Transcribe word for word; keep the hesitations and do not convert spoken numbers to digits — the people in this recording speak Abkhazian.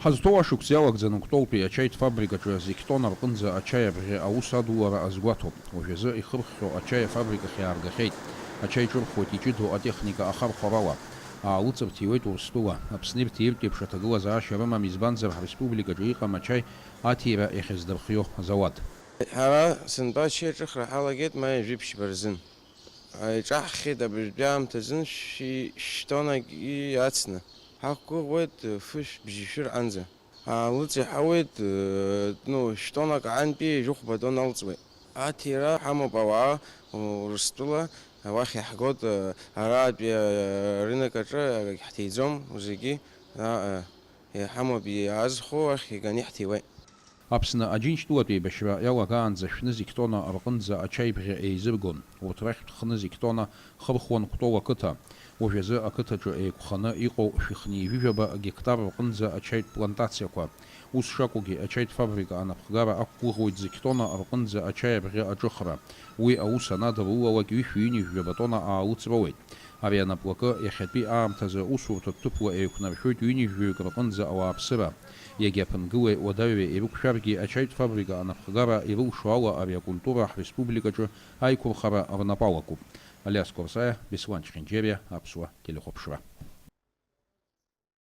Ҳазҭоу ашықәс иалагӡаны Кәтолтәи ачаитә фабрикаҿы зқьтона рҟынӡа ачаи абӷьы аус адулара азгәаҭоуп. Уажәазы ихырххьоу ачаи афабрикахь иааргахьеит. Ачаи ҿырхуеит иҷыдоу атехника ахархәарала. Аалыҵырҭиуеит Урыстәыла. Аԥсны ирҭииртә еиԥш аҭагылазаашьа рымам, избанзар, ҳреспубликаҿы иҟам ачаи аҭира иахьыздырхио азауад. Ҳара сынтәа ачаи аҿыхра ҳалагеит маи жәиԥшьба рзын. Иҿаҳхьеит абыржәтәи аамҭазын шәи-, шәтоннак ацны. Ҳақәгәыӷуеит фышә бжьышәыр анӡа. Аалыҵ иҳауеит, э, ну, шәтоннак аантәи жәохәба тонна алҵуеит. Аҭира ҳамоуп ауаа, Урыстәыла, уахь иаҳгоит, э, араатәи, э, рынок аҿы акгьы ҳҭиӡом, зегьы, а, э, иҳамоуп иаазхәо ахь иганы иаҳҭиуеит. Аԥсны Аџьынџьтәылатә еибашьра иалагаанӡа шәнызқь тонна рҟынӡа ачаибӷьы еизыргон. Урҭ рахьтә хнызқь тонна хырхуан Кәтол ақыҭа. Уажәазы ақыҭаҿы еиқәханы иҟоу шәихнеижәижәаба гектар рҟынӡа ачаитә плантациақәа. Ус шакәугьы, ачаитә фабрика анапхгара ақәгәыӷуеит зқь тонна рҟынӡа ачаи абӷьы аҿыхра. Уи аус анадырулалак, ҩышәи ҩынҩажәижәаба тонна аалыҵроуеит. Ари анаплакы иахьатәи аамҭазы усурҭатә ҭыԥла еиқәнаршәоит ҩынҩажәаҩык рҟынӡа ауааԥсыра. Иагьа аԥынгылеи уадаҩреи ирықәшәаргьы, ачаитә фабрика анапхгара ирылшо ала ари акультура ҳреспубликаҿы аиқәырхара рнапы алакуп. Алиас Курсаиа, Беслан Чхинџьериа, Аԥсуа телехәаԥшра.